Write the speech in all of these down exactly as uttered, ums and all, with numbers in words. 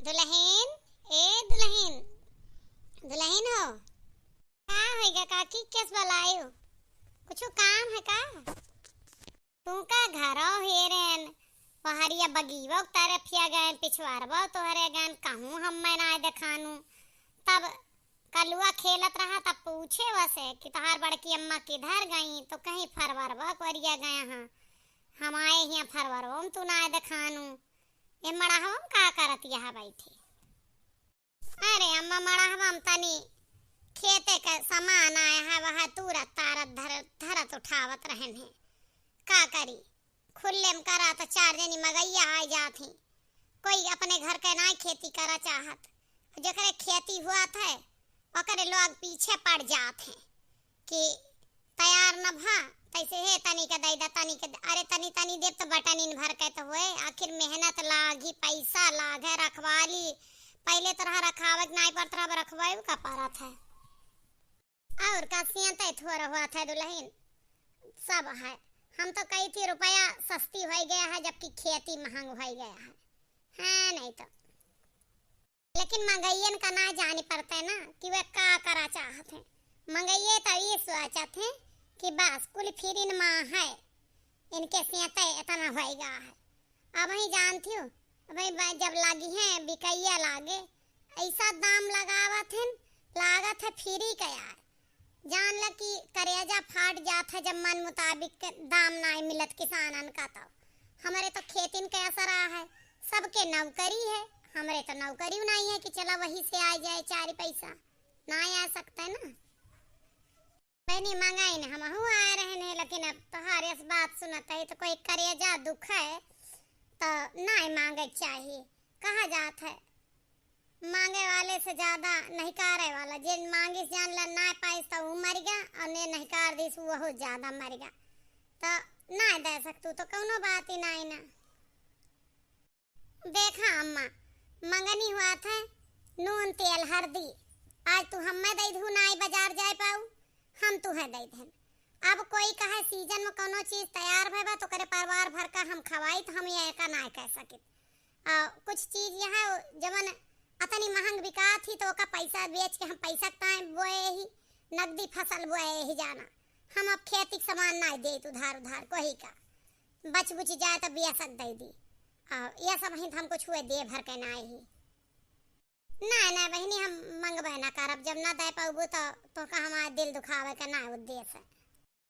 दुलहिन, ए दुलहिन, दुलहिन हो, का होइगा काकी, केस बलायु? कुछु काम है का? तू का घरो हेरेन, पहरिया बगीवो तरफिया गएन, पिछवारवो तोहरे गएन, कहूँ हम मैं नाय देखानू। तब कलुआ खेलत रहा, तब पूछे वसे कि तोहार बड़की अम्मा किधर गई, तो कहीं फरवरवा कोरिया गया हाँ, हम आए हियाँ फरवरवा में तू नाय देखानू। ए मड़हवा में का करत यहाँ बैठी? अरे अम्मा, मड़हवा में तनी खेते का सामान आया है, वह तूरत तारत धर-, धरत उठावत रहन है। का करी, खुल्ले में करा तो चार जनी मगैया आ जात ही। कोई अपने घर के नाय खेती करा चाहत, जेकरे खेती हुआ था ओकरे लोग पीछे पड़ जात हैं कि तैयार न भा, तैसे हे तनी के दे दा, तनी के दे-, अरे तनी तनी देब तो बटनिन भर के तो होए, आखिर मेहनत लाग ही, पैसा लाग है, रखवाली, पहले तो रहा रखावे के नाई पड़त रहा, अब रखवावे का पड़त है। और का सियते थोड़ा हुआ था दुलहिन, सब है। हम तो कही थी रुपया सस्ती हो गया है, जबकि खेती महंग हो गया है, है नहीं तो। लेकिन मंगइयन का ना जानी पड़ते ना कि वे का करा चाहत हैं। मंगइये तो ये सोचत हैं कि बस कुल फिरिन माँ है, इनके सियते इतना होइगा है। अब ही जानती हूँ, अब ही बा-, जब लागी हैं बिकैया लागे, ऐसा दाम लगावत हैं, लागत है फिरी का यार। जान ल कि करेजा फाट जात है, जब मन मुताबिक दाम नाय मिलत किसानन का। तो हमरे तो खेतिन के असरा है, सबके नौकरी है, हमरे तो नौकरी नाय है कि चला वही से आ जाए चार पैसा, नाय आ सकते ना। बहनी मंगाई न हमहू आए रहने, लेकिन अब तोहार यस बात सुनत है तो कोई करेजा दुख है तो नाय मांगे के चाहिए। कहा जात है मांगे वाले से ज्यादा नहिकारे वाला, जे मांगिस जान ला ना पाइस तो ऊ मर गया, और ने नहिकार दिस वहू ज्यादा मर गया। तो ना दे सकतू तो कौनो बात ही नाई ना। देखा अम्मा, मंगनी हुआ था नून तेल हरदी, आज तू हमें दे दू नाई बाजार जाए पाऊ, हम तुहे दे देन। अब कोई कहे सीजन में कौनो चीज तैयार भय बा तो करे परिवार भर का हम खवाई, तो हम ये का नाय कह सकित। आ, कुछ चीज यहाँ जवन अतनी महंग बिकात ही, तो ओका पैसा बेच के हम पैसा ताए बोए ही, नकदी फसल बोए ही जाना। हम अब खेती के सामान नाय देत उधार, उधार कोही का, बच बुच जाए तो बिया सक दे दी। आ, यह सब ही तो हम कुछ हुए दे भर के नाय ही। नाय, नाय बहिनी, हम मंगबे ना करब, जब ना दे पाउबू तो तोहका हमार दिल दुखावे के ना उद्देश्य है।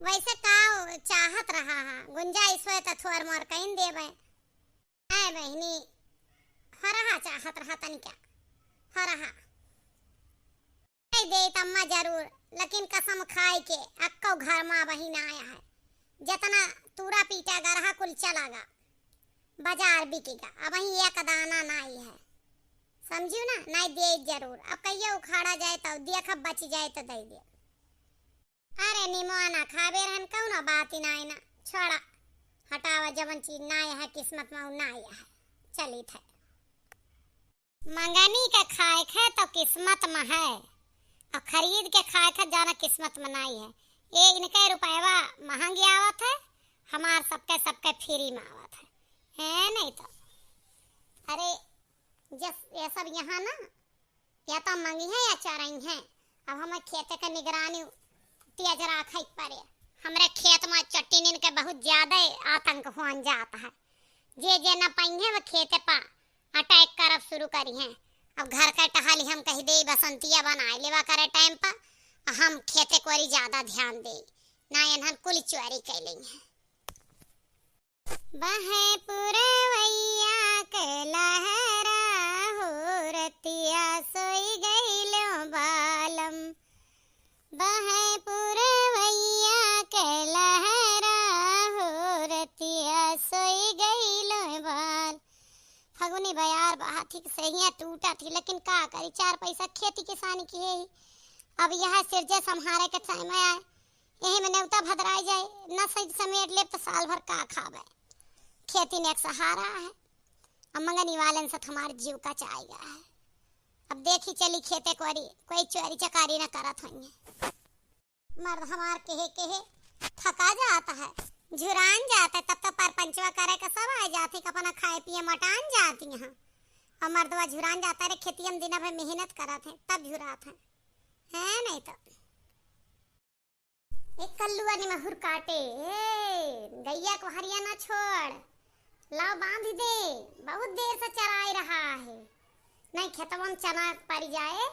वैसे का चाहत रहा हा, गुंजाइश होए तो थोर मोर कइन देबे। ए बहिनी, हरहा चाहत रहा तनिका, हरहा। दे दे तम्मा जरूर, लेकिन कसम खाए के अक्को घर मा बहिन आया है। जतना तूरा पीटा गरहा कुल चला गा, बाजार बिकेगा, अब वहीं एक दाना नाई है। समझियो ना, नाई दे जरूर। अब कहियो उखाड़ा जाए तो देखब, बच जाए तो दे दे। अरे निमोआ ना खाबे रहन, कौनो बात ही नाई ना, छोड़ा, हटावा, जवन चीज नाई है किस्मत में, उ नाई है, चलित है। मंगनी के खाए खे तो किस्मत में है, और खरीद के खाए खे जाना किस्मत में नाई है। ये इनके रुपयवा महंगी आवत है, हमार सबके, सबके फ्री में आवत है, है नहीं तो। अरे जस ये सब यहाँ ना या तो मंगी है या चरई है। अब हमें खेते के निगरानी तेज राखे के पड़े। हमरे खेत में चट्टिनिन के बहुत ज्यादा आतंक होन जात है। जे जे न पइहे वो खेते पा अटैक करब शुरू करी हैं। अब घर के टहली हम कही दे बसंतिया बनाए लेवा करे टाइम पर, हम खेते कोरी ज्यादा ध्यान दे, ना एनहन कुल चोरी कैली हैं। बहे पुरवैया के लहरा हो, रतिया सोई गइलो बालम। बहे पुरवैया के लहरा हो, रतिया सोई गइलो बाल। फगुनी बयार बहा, ठीक सहिया टूटा थी, लेकिन का करी, चार पैसा खेती किसानी की है ही। अब यह सिरजे संहारे के समय आए, यही में नेवता भदराई जाए, न सही समेट लेब तो साल भर का खाबे। खेती ने एक सहारा है, अब मंगनी वालन से हमार जीव का चाहेगा है। अब देखी चली खेते कोरी, कोई चोरी चकारी न करत होइए। मर्द हमार कहे कहे थका जात है, झुरान जात है, तब तो परपंचवा करे के सब आ जात है, अपना खाए पिए मटान जाती हैं। और मर्दवा झुरान जाता रे खेतिया में, दिना भर मेहनत करत है, तब झुरात है, है नहीं तो। एक कल्लुआ निमहुर काटे, ए, गैया को हरिया ना छोड़, लाओ बांध दे, बहुत देर से चराए रहा है। नहीं खेतवा में चना पड़ जाए,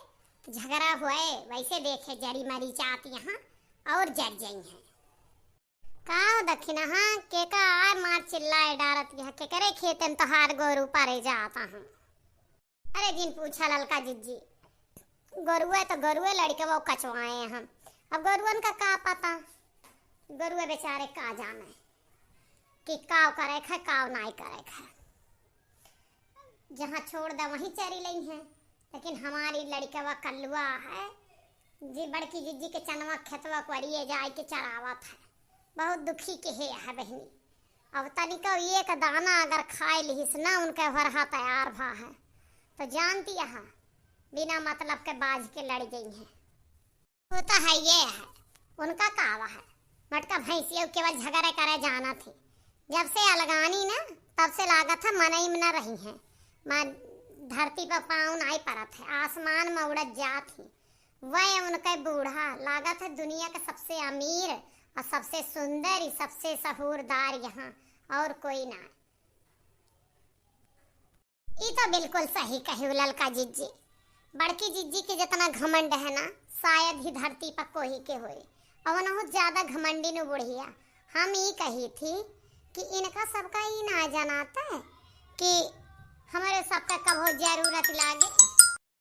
झगड़ा हुए, वैसे देखे जरी मरी जात यहाँ और जर जाई हैं। का हो दखिनहा, केका आय मार चिल्लाए डारत यह, केकरे खेतन तोहार गोरू परे जात हैं? अरे जिन पूछा ललका जिज्जी, गोरुए तो गोरुए लड़िकवा कचवाए हम। अब गोरुअन का का पता, गोरुए बेचारे का जाने कि काव करे खे, काव नाई करे खे। जहाँ छोड़ दे वहीं चरी लई हैं, लेकिन हमारी लड़िकवा कल्लुआ है, जी बड़की जिज्जी के चनवा खेतवा कोरिए जाए के चरावत है। बहुत दुखी के हे है बहिनी। अब तनिको एक दाना अगर खाए लिहिस ना, उनके होरहा तैयार भा है। तो जानती है, बिना मतलब के बाझ के लड़ गई हैं। वो तो है ये है, उनका कावा है। मटका भैंसियों केवल झगड़े करे जाना थी। जब से अलगानी ना, तब से लागत है मनई में न रही हैं। माँ धरती पर पाँव नाई परत है, आसमान में उड़त जात ही। वह उनके बूढ़ा लागत है दुनिया के सबसे अमीर और सबसे सुंदर, सबसे सहूरदार यहाँ और कोई ना। ई तो बिल्कुल सही कही ललका जिज्जी। बड़की जिज्जी के जितना घमंड है ना, शायद ही धरती पर कोई के होए। और उनहु ज्यादा घमंडी नु बुढ़िया। हम ई कही थी कि इनका सबका ई ना जनाता है कि हमारे सबका कबो जरूरत लागे।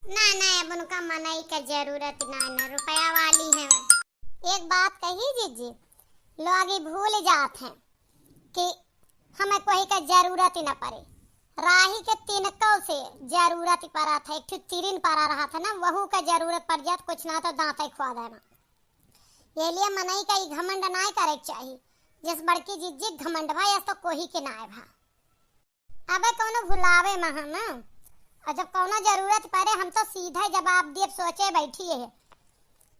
ना, ना, अब उनका मनई के जरूरत ना, ना रुपया वाली है। एक बात कही जिज्जी, लोग ई भूल जात हैं कि हमें कोई के जरूरत ही न पड़े। राही के तिनकौ से जरूरत ही पड़ा था, एक ठो तिरिन पड़ा रहा था ना, वहू के जरूरत पड़ जात, कुछ ना तो दांत ही खुआ देना। ये लिए मनई का ई घमंड नाय करे के चाही, जस बड़की जिज्जी घमंड भा, यस तो कोही के नाय भा। अबे कौनो भुलावे में हम, और जब कौनो जरूरत पड़े, हम तो सीधे जवाब दिए सोचे बैठी है,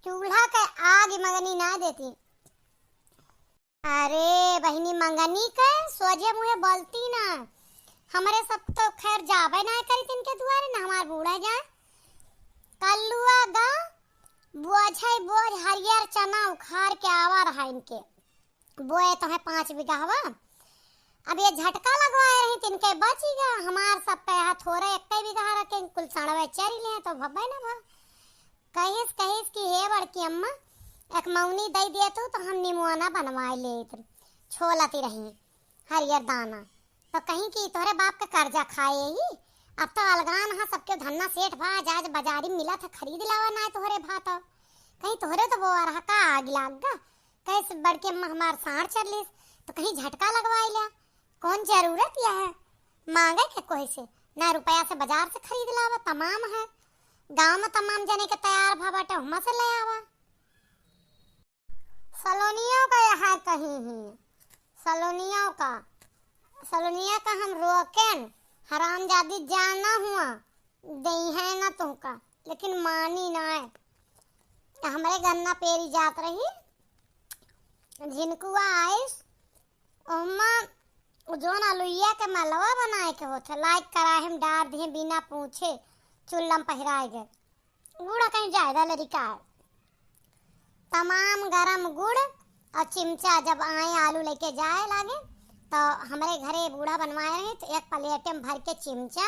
चूल्हा के आग मंगनी ना देती। अरे बहिनी, मंगनी के सोझे मुँहे बोलती ना, हमरे सब तो खैर जाबे ना करी तिनके दुआरे, ना हमार बूढ़ा जाए। कल्लुआ गा बोझे बोझ हरियर चना उखाड़ के आवा रहा इनके, बोए तो है पाँच बीघा हवा। अब ये झटका लगवाए रही तिनके बची गा, हमार सब पे हा थोरे एक बीघा रखे, कुल सड़वे चरी ले तो भब्बे ना भा। कहिस, कहिस कि हे बड़की अम्मा, एक मौनी दई दिए तू तो हम निमुआना बनवाए लेत, छोलती रही हरियर दाना। तो कहीं कि तोहरे बाप के कर्जा खाए ही, अब तो अलगान हा सबके धन्ना सेठ भा, आज, आज बाजारी मिलत है, खरीद लावा ना तोहरे भा तो। कहीं तोहरे तो बोआ रहा का आग लाग गा? कहिस बड़की अम्मा हमार साँड़ चर लीस, तो कहीं झटका लगवाई ल्या। कौन जरूरत यह है मांगे के कोई से? ना रुपया से बाजार से खरीद लावा, तमाम है। गाँव में तमाम जने के तैयार भा बाटे, हुमा से ले आवा। सलोनियों का यहाँ कहीं ही, सलोनियों का, सलोनिया का हम रोकेन, हरामजादी जाना हुआ, देई है ना तुमका, लेकिन मानी ना है। हमरे गन्ना पेरी जात रही, झिनकुआ आइस, ओमा उ जौन अलुइया के मलवा बनाए के होत है, लाइक कराहे में डार दिए बिना पूछे, चुल्लम पहिराए गए। बूढ़ा कहीं ज्यादा लड़िका है। तमाम गरम गुड़ और चिमचा जब आए आलू लेके जाए लागे, तो हमरे घरे बूढ़ा बनवाए रहे, तो एक प्लेट में भर के चिमचा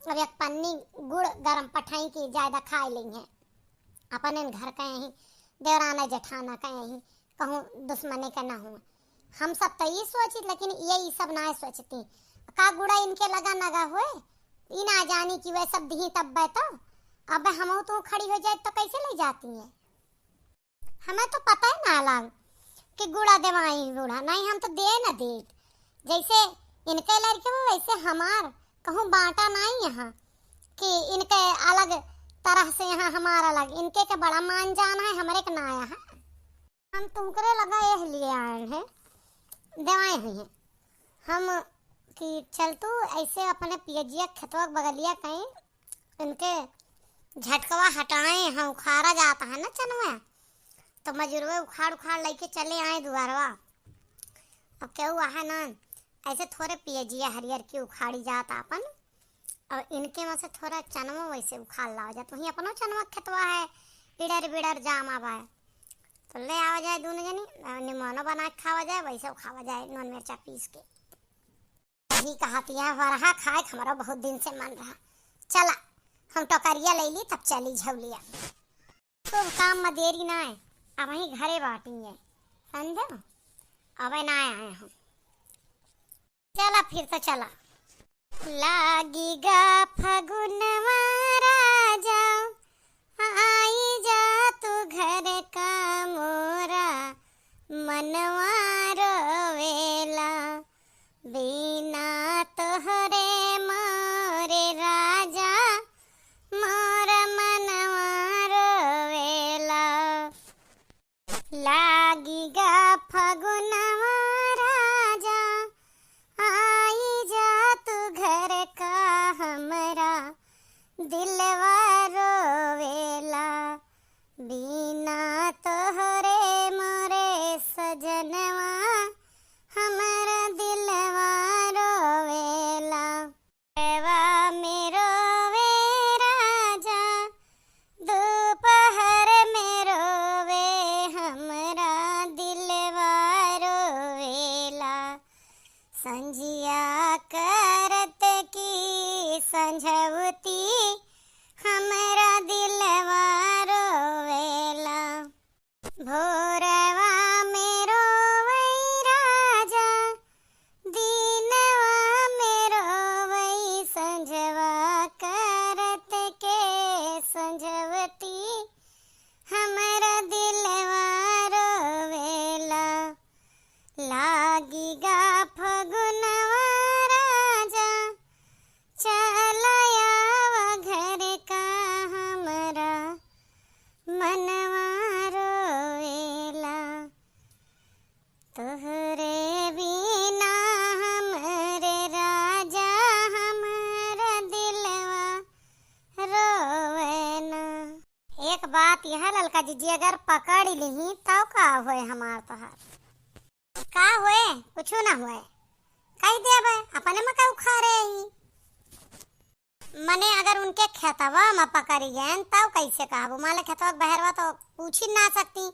और एक पन्नी गुड़ गरम पठाई की ज्यादा खाए लेंगे। अपन इन घर के यहीं देवराना जेठाना के यहीं कहूँ दुश्मने के ना हुआ। हम सब तो ई सोचित, लेकिन ये ई सब ना सोचती। का गुड़ा इनके लगा नगा होए, ई ना जानी कि वह सब दिही तब तो। अब हम तो खड़ी हो जाए तो कैसे ले जाती है? हमें तो पता ही ना लाग कि गुड़ा देवाई बूढ़ा, नहीं हम तो दे न देत। जैसे इनके लड़के में वैसे हमार कहूँ बांटा नहीं यहाँ कि इनके अलग तरह से यहाँ हमार अलग, इनके के बड़ा मान जान है, हमरे के ना है। हम तुमकरे लगा यह लिए आए हैं, देवाए हुई हैं हम कि चल तू ऐसे अपने पियजिया खेतवा के बगलिया कहीं इनके झटकवा हटाए हैं, उखाड़ा जाता है ना चनवा, तो मजूरवे उखाड़ उखाड़ लेके चले आए दुआरवा। अब केहू आहा ना, ऐसे थोड़े पियजिया हरियर की उखाड़ी जात आपन, और इनके में से थोड़ा चनवा वैसे उखाड़ लावा जाए, तो वहीं अपनो चनवा खेतवा है, इड़र बिड़र जामा बा, तो ले आवा जाए दोनों जनी, और निमनो बना के खावा जाए, वैसे खावा जाए नून मिर्चा पीस के। यही कहतिया, वरहा खाए के हमरो बहुत दिन से मन रहा। चला, हम टोकरिया ले ली, तब चली झौलिया। शुभ काम में देरी ना है, अब वहीं घरे बाटी है, समझो, अब ना आए हम। चला फिर तो चला। लागी गा फगुनवा राजा, आई जा तू घर का मोरा, मनवा रोवेला, बिना तोहरे मोरे राजा, मोर मनवा रोवेला। लागी गा फगुनवा राजा, आई जा तू घर का हमरा, दिलवा रोवेला, बिना तोहरे मोरे सजनवा, हमरा दिलवा रोवेला। एवा में रोवे राजा, दोपहर में रोवे, हमरा दिलवा रोवेला। संझिया करत की संझवती, हमरा दिलवा रोवेला। भोरवा में रोवई राजा, दिनवा में रोवई संझवा करत के संझवती, हमरा दिलवा रोवेला। लागी गा फगुनवा राजा, चल आवा घर का हमरा, मनवा रोवेला। तोहरे बिना हमरे राजा, हमरा दिलवा रोवे ना। एक बात यह ललका जीजी अगर पकड़ लिही, तब का होए हमार तोहार? का होए? कुछो ना होए। कहि देबे, अपने में का उखारे ही। मने अगर उनके खेतवा में पकड़ी गएन, तब कैसे कहबू? मान ले खेतवा के बहरवा तो पूछी ना सकती,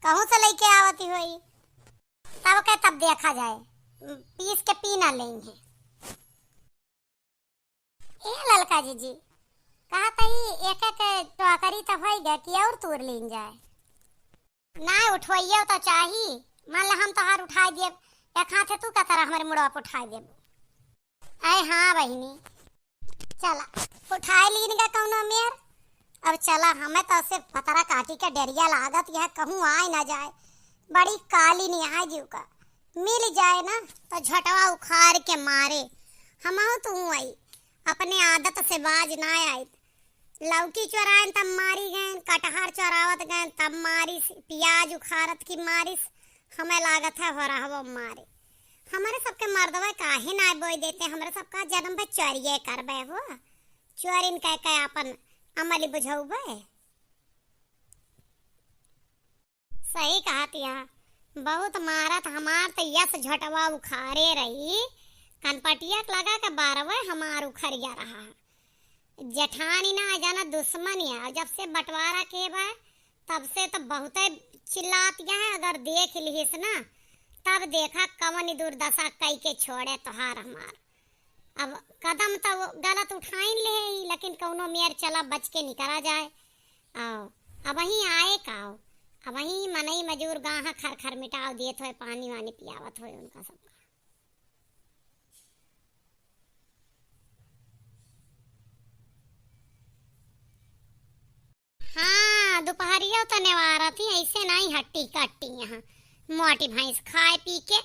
कहूँ से लइके आवती होई। तब के तब देखा जाए, पीस के पी ना लेंगे। ए ललका जीजी, कहत ही एक एक टोकरी तो होई गए कि और तूर लीन जाए। ना उठवइयो तो चाही, मान ले हम तोहार उठाई देब, एक हाथे तू का तरह हमरे मुड़वा पर उठाई देब। अरे हाँ बहिनी, चला उठाई लीन का कौनो मेर। अब चला, हमें तो उसे पतरा काटी के डरिया लागत, यह कहूँ आए ना जाए, बड़ी काली नहीं आए जीव का। मिल जाए ना तो झटवा उखाड़ के मारे। हमहू तू आई, अपने आदत से बाज ना आइत। लौकी चोराइन तब मारी गएन, कटहर चोरावत गएन तब मारिस, पियाज उखाड़त की मारिस। हमें लागत है हो रहबो मारे। हमरे सबके मर्दवा काहे ना बोई देते, हमरे सबका जन्म भर चोरिये करबे हो, चोरिन कह के अपन अमली बुझौबे। सही कहत या, बहुत मारत हमार त यस झटवा उखारे रही, कनपटिया के लगा के बारवे हमार उखरिया रहा। जेठानी ना जाना दुश्मन या, जब से बंटवारा के बा, तब से तो बहुते चिल्लात या है, अगर देख लिहिस ना, तब देखा कवन दुर्दशा कई के छोड़े तोहार हमार। अब कदम तो वो गलत उठाइन ले ही, लेकिन कौनो मेर चला बच के निकला जाए। आओ, अब वहीं आए काओ, अब वहीं मनई मजूर गाँह खर खर मिटाव दिए थोए, पानी वानी पियावत होए उनका सबका। हाँ, दुपहरिया तो नेवारत ही, ऐसे नहीं हट्टी कट्टी यहाँ। मोटी भैंस खाए पी के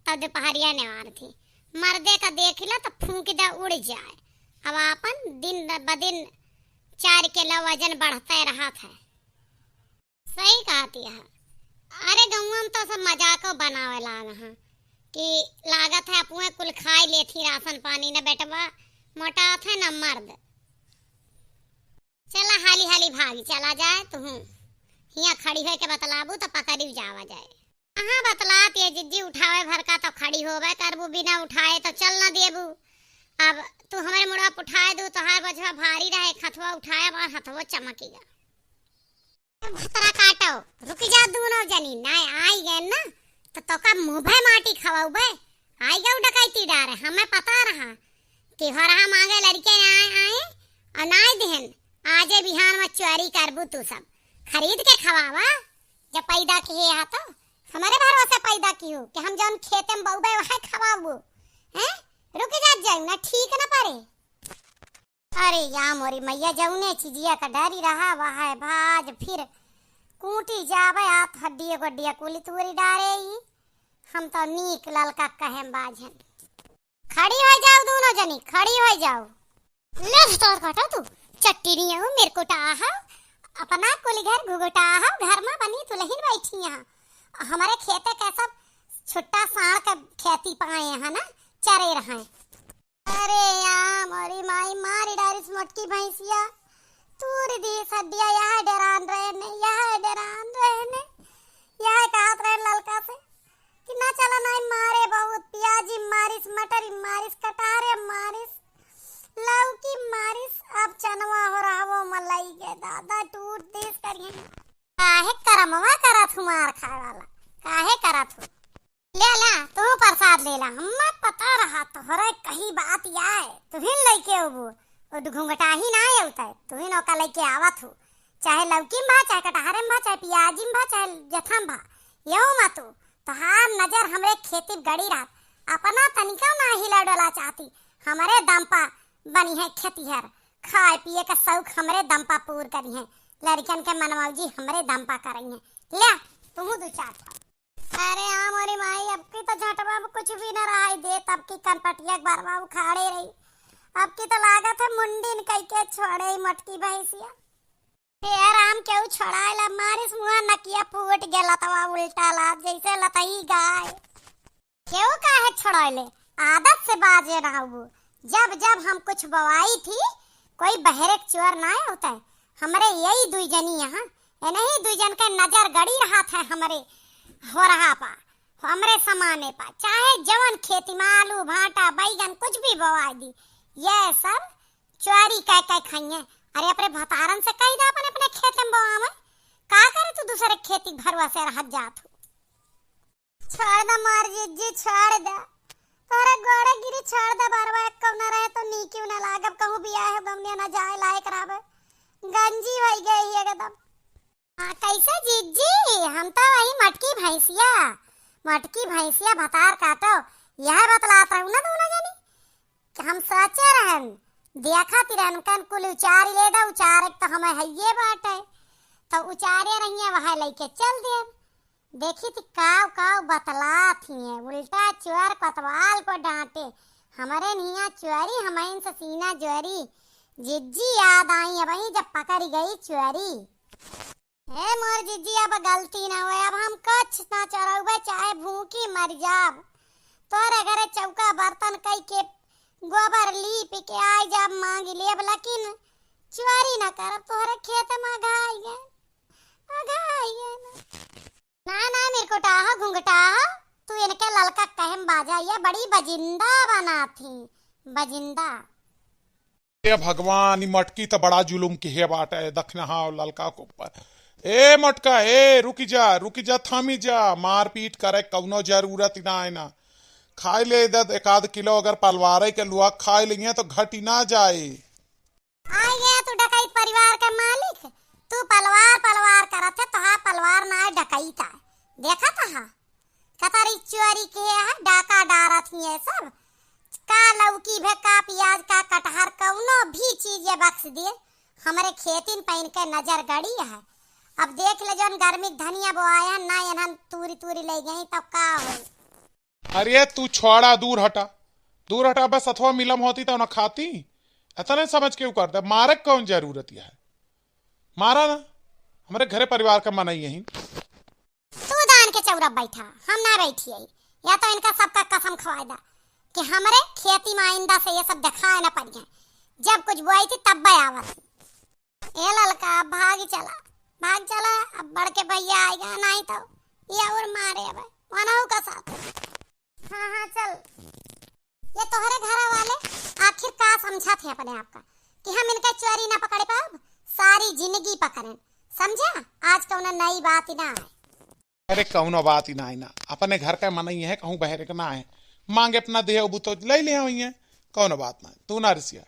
तब दुपहरिया नेवारत ही। मर्दे का देख ला तो फूंक दे उड़ जाए। अब आपन दिन ब दिन चार किलो वजन बढ़ते रहत है। सही कहती है। अरे गौवा में तो सब मजाको बनावे लाग हैं कि लागत है अपुए कुल खाई लेथी राशन पानी न बेटवा मोटात है न मर्द। चला हाली हाली भागी चला जाए तुहूँ। हियाँ खड़ी होए के बतलाबू तो पकड़ी जावा जाए। कहाँ बतलात ये जिज्जी, उठावे भर का तो खड़ी होवे करबू, बिना उठाए तो चल न देबू। अब तू हमरे मुड़ा पे उठाए दू, तोहार बझवा भारी रहे, खथवा उठाए, हमार हथवा चमकी गा। भतरा काटो, रुकि जा दूनो जनी, नाहीं आइ गए ना, तो तोका मुँह भे माटी खवाउबे। आइ गउ डकैती डारे, हमें पता रहा। तिहरहा माँगे लड़िके आए, आए, अउर नाहीं देहेन, आजे बिहान मा चोरी करबू तू सब। खरीद के खवावा, जब पैदा किहे हा तो हमरे भरोसे पैदा किहू कि हम जउन खेते मा बउबे वहै खवाबू, हैं? रुकि जा जाउ ना, ठीक न परे। अरे या मोरी मइया, जउने चिजिया का डरी रहा, वहै भाज फिर कूटी जाबे, आत हड्डिया गोड्डिया कुली तूरी डारे ई। हम तो नीक ललका कहेम बाझन। खड़ी होइ जाउ दूनो जनी, खड़ी होइ जाउ। ले भतार काटा तू, चट्टी नहीं आऊ, मेरे को टाहा। अपना कुली घर घुघटाहा, घर मा बनी दुलहिन बैठी यहाँ। हमरे खेते के सब छुट्टा साँड़ के खेती पाए हैं ना, चरे रहे। अरे या मोरी माई, मारी डारिस मोटकी भैंसिया, तूर दी सड्डिया, यह डेरान रहे ने, यह डेरान रहे ने, यह कहत रहे ललका से कि ना चला नाहीं मारे, बहुत पियाजी मारिस, मटरी मारिस, कटहरे मारिस, लौकी मारिस, अब चनवा हो रहा वो मलाई के दादा टूट देस करिए। काहे करमवा करत हूँ मार खाए वाला, काहे करत हूँ? ले ला, तू प्रसाद ले ला। हमें पता रहा तोहरे कही बात आए, तुहिन लइके अउबू। उ घुंघटाही ना अउतै, तुहिन ओका लइके आवत हू। चाहे लौकी में भा, चाहे कटहरे में भा, चाहे पियाजी में भा, चाहे जथा में भा, यहू मा तू। तोहार नजर हमरे खेती पे गड़ी रहत, अपना तनिको ना हिला डोला चाहती। हमरे दम पा बनी है खेतिहर, खाए पिए का शौक हमरे दम पा पूर करी है, लड़िकन के मनमौजी हमरे दम पा करई है। ले, तू दू चार ठो। अरे हाँ मोरी माई, अब की तो झटवा में कुछ भी न रहाई दे, तब की कनपटिया के बरवा उखाड़े रही, अब की तो लागत है मुंडी न कई के छोड़े ई मोटकी भैंसिया। हे राम, केहू छोड़ाए ला, मारिस मुँह नकिया फूट गया, लतवा उल्टा लात जैसे लतई गाय। केहू काहे छोड़ाए ले, आदत से बाजे ना हबू। जब जब हम कुछ बवाई थी, कोई बहरे के चोर ना होता है। हमरे यही दुई जनी यहाँ, इन्हीं दुई जन के नजर गड़ी रहत है हमरे हो रहा पा, हमरे समाने पा, चाहे जवन खेती में आलू, भाटा, बैगन कुछ भी बोआई दी, ये सब चोरी कह कह खाइए। अरे अपने भतारन से कही दा अपने, अपने खेत में बोआवे, का करे तू दूसरे खेती भरवा से रहत जात हो। छोड़ द मार जिज्जी, छोड़ द। तोहरे गोड़े गिरी, छोड़ द बरवा, एक कौना रहे तो नीकी न लागब, कहूँ बियाह गमनिया न जाए लायक रहबे। गंजी होइ गई एकदम। हाँ, कैसे जिज्जी? हम तो वही मटकी भैंसिया, मटकी भैंसिया भतार काटो, यह बतलात रहू ना दोनों जनी। हम सोचे रहन, देखत ही रहन, कन कुल उचारी ले दा, उचारे के तो हमें हइये बाटे, तो उचारे रहिए, वह लइके चल देन। देखी थी काव काव बतलात हिए, उल्टा चोर कोतवाल को डांटे। हमरे निया चोरी, हमइन से सीना जोरी। जिज्जी याद आई अबहीं जब पकड़ी गई चोरी। हे मोर जिज्जी, अब गलती ना होए, अब हम कुछ ना चोरउबे, चाहे भूखी मर जाब। तोरे घरे चौका बर्तन कई के गोबर लीप के आइ जाब, मांगी लेब, लेकिन चोरी ना करब। तोहरे खेत में अघाई गए, अघाई गए ना। ना, ना, मिरकुटाहा, घुंघटाहा, तू इनके ललका कहम बाजा, ये बड़ी बजिंदा बनात ही, बजिंदा। हे भगवान, ई मटकी त बड़ा जुलुम किहे बाटे दखिनहा अउर ललका के ऊपर। ए मटका, ए, रुकि जा, रुकि जा, थामि जा, मारपीट करे कउनो जरूरत ना है ना। खाइ ले दे एक आध किलो, अगर पलवारे के लुआ खाइ लेइहें तो घटि ना जाए। आइ गया तू डकैत परिवार के मालिक, तू पलवार पलवार करत है, तोहार पलवार ना है, डकैत आए। देखत हा, कतरी चोरी किहे है, डाका डारत ही है सब। का लौकी भे, का पियाज, का कटहर, कउनो भी चीज ये बख्श दिए, हमरे खेतिन पे इनके नजर गड़ी है। अब देख ले, जौन गर्मी के धनिया बोआए है ना, इन्हन तूरी तूरी ले गई, तब का होई? अरे तू छोड़ा, दूर हटा, दूर हटा, बस अथवा मिलम होती तो ना खाती। इतने समझ के उ कर दे, मारे के कौन जरूरत है? मारा ना, हमरे घरे परिवार का मनई यही। तू दान के चौरा बैठा, हम ना बैठी है। या तो इनका सबका कसम खवाए दा कि हमरे खेती में आइंदा से ये सब दिखाए ना पड़िए। जब कुछ बोई थी तब बे आवत थी। ए ललका, अब भाग चला, भाग चला, अब बड़के भैया आइगा, नाहीं तो ये अउर मारे अब, वनहु का साथ। हाँ, हाँ, चल। ये तोहरे घरा वाले आखिर का समझत हैं अपने आप का कि हम इनका चोरी ना पकड़े पाब, सारी जिंदगी पकड़ें, समझा? आज कौनो नई बात ही ना है। अरे कौनो बात ही ना है ना, अपने घर का मनई है, कहूँ बहरे का ना है, मांगे अपना देह उबू तो ले ले हुई है, कौनो बात ना है, तू ना रिसिया।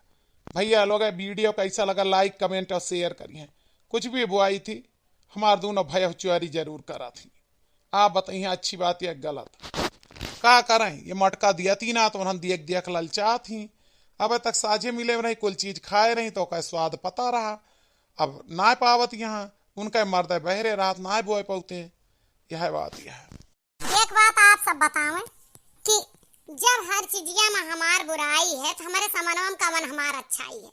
भैया लोग वीडियो कैसा लगा, लाइक कमेंट और शेयर करिए। कुछ भी बुआई थी, हमार दोनों भाई चोरी जरूर करा थी। आप बताइए अच्छी बात या गलत, का करें? ये मटका दिया थी ना तो उन्हन दियक दियक ललचा थी। अब तक साझे मिले रही, कुल चीज खाए रही तो का स्वाद पता रहा। अब ना पावत यहाँ, उनका मर्द बहरे रात ना बोए पौते, यह बात यह है। एक बात आप सब बतावें कि जब हर चीजिया में हमार बुराई है तो हमारे समनवा में कवन हमार अच्छाई है?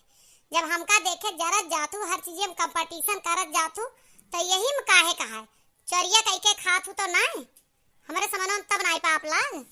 जब हमका देखे जरत जातू, हर चीजिया में कंपटीशन करत जातू, तो यही में काहे कहा है चोरिया कई के खात हूँ तो ना हमारे समनवा में तब नाई पाप लाग।